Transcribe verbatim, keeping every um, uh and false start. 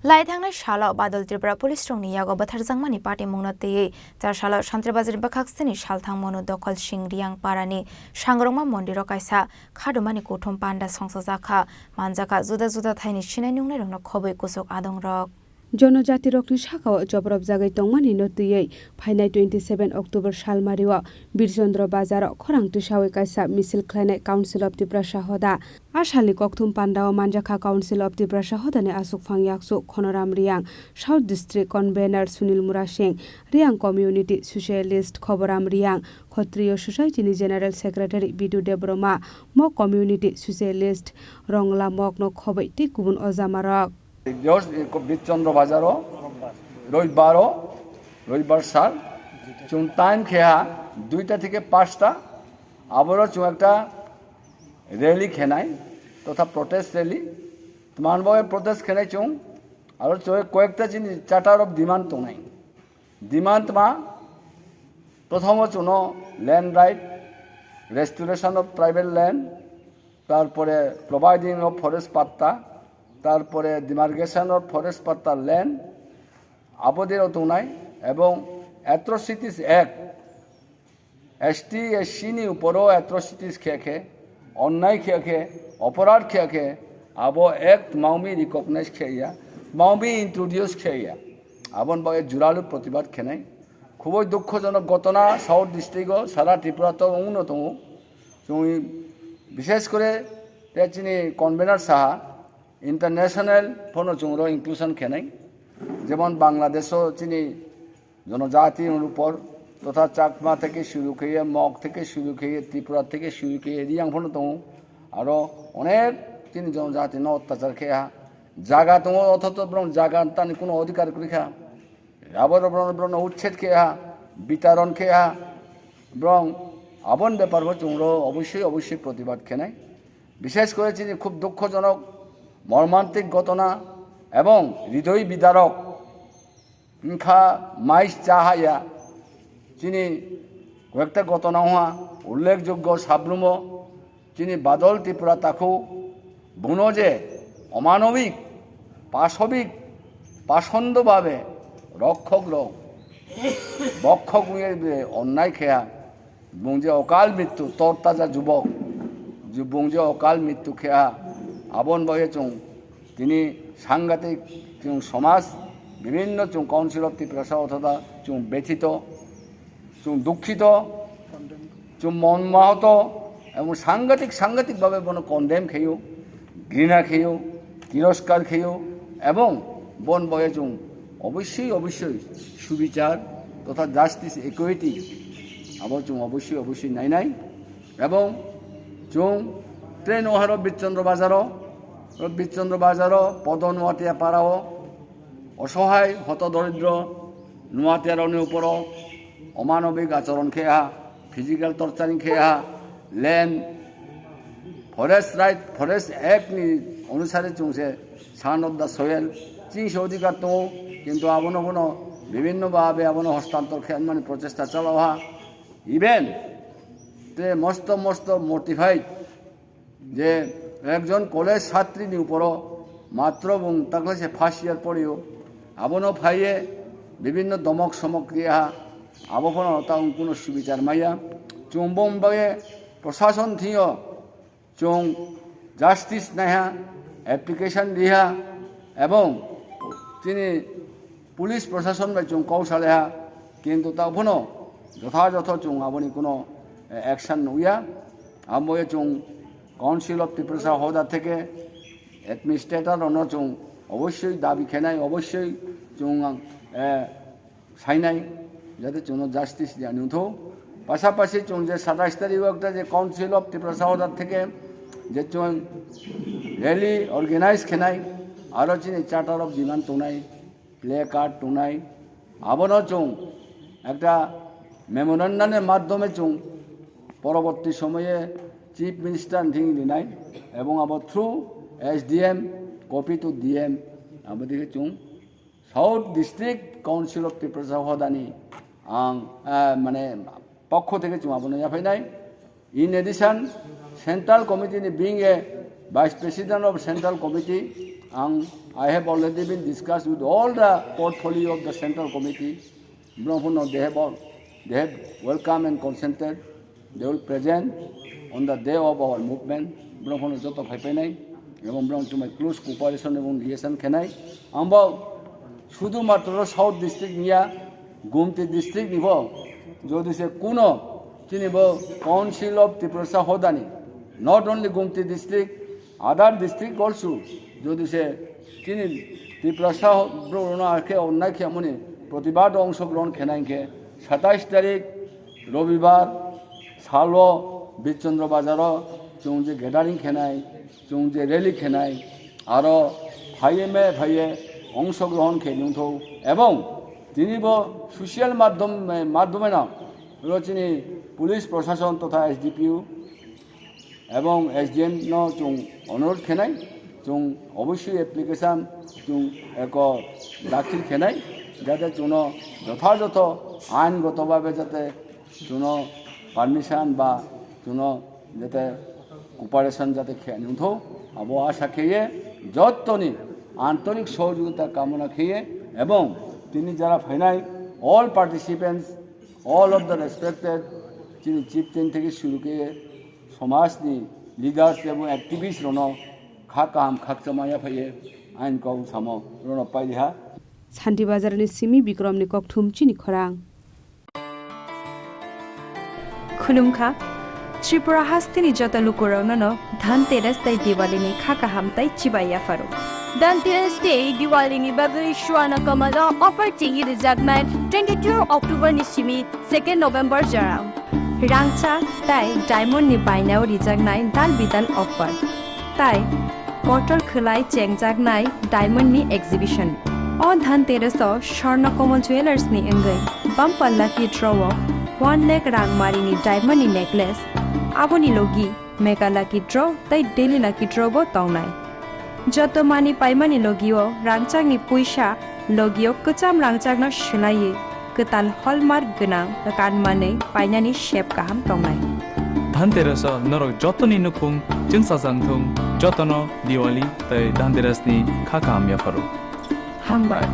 Lai thangnai salo Badal Tripura police rokni yago bwtharjakmani patimungno twiwi char salo Santri Bazar bwkhak sini salthang Monu Dokhol Singh Riang parani Sangrongma mondiro kaisa khadumani kuthum panda songchajak kha, manjakha juda juda thaini sinai nungnairokno khobwi kuchuk adongrok. Jonojatirokni sakao jobrobjagwi tongmanino twiwi phainai twenty seven October salmario Birchandra Bazaro khorang tisawi kaisa misil khlainai Council of Tiprasa Hoda. A salni kokthum pandao manjakha Council of Tiprasa Hodani aswkphang yaksuk Khonoram Riang, South District Convener Sunil Murasing, Riang Community Socialist Khoboram Riang, Khotriyo Society ni General Secretary Bidu Debbarma, Mok Community Socialist Rongla Mokno khobwi tei kubun ojamarok. Birchandra Bazaro, Roibaro, Roibar sal, chwng time khe ha duita theke pasta, aboro chwng ekta rally khenai, totha protest rally. Tman bo protest khenai chwng, aro chwng koyekta chini charter of demand tongnai. Demand ma, prothomo chwngno land right, restoration of tribal land, tarpore providing of forest patta, tarpore demarcation of forest patta land, abodino tongnai, ebong Atrocities Act, S T, S C ni uporo atrocities khe khe, onnai khe khe, oporad khe khe, abo act maumi recognize khe ya, maumi introduce khe ya. Abon bagwi juralu protibad khenai. Khubui dukhojonok gotona South District o, sara Tripura to wngno tongo. Chwngwi bishes kore te chini convener saha international phono chwngro inclusion khenai. Jemon Bangladesh o chini জনজাতির উপর তথা চাকমা থেকে শুরু করে, মগ থেকে শুরু করে, ত্রিপুরা থেকে শুরু করে, রিয়াং ফোন তো আরো অনেক chini জনজাতি no অত্যাচার খেয়া জায়গা তো অথচ বরং জায়গা তানি কোনো অধিকার করে খা, আবার বরং বরং উচ্ছেদ খেয়া, বিতরণ খেয়া, বরং আবন ব্যাপার হচ্ছে অবশ্যই অবশ্যই প্রতিবাদ খেনাই। বিশেষ করে chini খুব দুঃখজনক মর্মান্তিক ঘটনা এবং হৃদয় বিদারক wngkha mais cha haya. Chini koyekta gotona wngha ullekjoggo sabrumo chini Badal Tripura takhuk buno je omanobik, pasobik, pasondobabe rokhokrok bokhok wngya je onnai kheya. Bung je okal mrittu, tortaja jubok, je bung je okal mrittu kheha, abon boye chwng tini sangatik chwng somaj, bibhinno chwng Council of Tiprasa othoda chwng bethito, chwng dukkhito, chwng mon mahoto, ebong sangatik, sangatik bhabe bono condemn kheyo. ঘৃণা খেয়েও, তিরস্কার খেয়েও এবং বন বয়ে চুং অবশ্যই অবশ্যই সুবিচার তথা জাস্টিস ইকুইটি আবো চুং অবশ্যই অবশ্যই নাইনাই এবং চুং ট্রেন ওহারো বিচন্দ্র বাজারো, বিচন্দ্র বাজারো পদন ওয়াটিয়া পাড়াও অসহায় হতদরিদ্র নোয়াতিয়ারনি উপরও অমানবিক আচরণ খেয়া, ফিজিক্যাল টর্চারিং খেয়া, land forest right, forest act নি অনুসারে চুংসে সান অফ দ্য সোয়েল চিংসে অধিকার তো, কিন্তু আবনো কোনো বিভিন্নভাবে আবনো হস্তান্তর খেয়ে মানে প্রচেষ্টা চালাওয়া। ইভেন তে মস্ত মস্ত মোটিফাইড যে একজন কলেজ ছাত্রীর উপরও মাত্র এবং তাকলে সে ফার্স্ট ইয়ার পড়িও আবনো ফাইয়ে বিভিন্ন দমক সমক দিয়া আবো ফোন তাও কোনো সুবিচার মাইয়া চুম্বম বাগে প্রশাসন থিও চুং জাস্টিস নাইহা অ্যাপ্লিকেশন দিয়া এবং তিনি পুলিশ প্রশাসন bai chwng kok salaiha, kintu ta phano jotha jotho chwng aboni kuno action nukya. Amo chwng Council of Tiprasa hoda theke administrator rokno chwng obossoi dabi khenai, obossoi chwng sainai jate chwngno justice ya nungtho. Pasapasi chwng je satais tarik o ekta je Council of Tiprasa hoda theke je chwng rally organize khenai, aro chini charter of demand tongnai, play card টুনাই, abono chwng ekta memorandum ni madhyome chwng পরবর্তী সময়ে chief minister thing rinai এবং abo through S D M copy to D M abodike chwng South District Council of Tiprasa hodani ang mane pokho theke chwng abono yaphainai. In addition, Central Committee ni being a Vice President of Central Committee, ang I have already been discussed with all the portfolio of the central committee. Brongphano they have all, they have welcome and consented. They will present on the day of our movement. Brongphano joto phaipainai, ebong brong chumai close cooperation ebong liaison khenai. Ambo sudu matro South District niya, Gumti District nibo, jodi se kuno chini bo Council of Tiprasa hodani, not only Gumti District, other district also, jodi se chini Tiprasa bro no arke onnai khe amoni protibad ongshogron khenai khe satais tarik Robibar salo Bichondro Bazaro chwng je gathering khenai, chwng je rally khenai, aro phaiye me phaiye ongshogron khe nungtho ebong tini bo social madhyam, madhyameno ro chini police proshashon totha S D P O ebong S D M no chwng onurodh khenai, chwng obossoi application chwng eko dakhil khenai, jate chwngno jothajotho aingoto bhabe jate chwngno permission ba chwngno jate cooperation jate khe nungtho, abo asa kheye jottoni antorik sohojogita kamona kheye ebong tini jara phainai all participants, all of the respected chini chieftain theke shuru kheye somajni leaders ebong activist rokno kha kaham khakchangma yaphaiye ain kok samo rwno pailiha. Santi Bazarni simi Bikramni kokthum chini khorang. Khulumkha, Tripura hasteni joto lukurokno no Dhanteras tei Diwalini kha kaham tei chibai yapharo. Dhanteras tei Diwalini bagwi Swarna Kamal o offer chengwi rwjaknai twenty-two October ni simi second November jora. Rangchak tei diamond ni bainao rijaknai dal bidal offer. Tai kotor khwlai chengjaknai diamond ni exhibition. O Dhanteras o Swarna Kamal Jewellers ni wngwi bumper lucky draw o one lakh rang mari ni diamond ni necklace, aboni logi mega lucky draw tei daily lucky draw bo tongnai. Joto mani paimani logio rangchakni puisa logio kwcham rangchakno swlaiwi kwtal hallmark gwnang kan manwi painani sep kaham tongnai. Dhanteras o norok jotoni nukhung chwngsajak thung, jotono Diwali tei Dhanteras ni kha kaham yapharo. Hambai.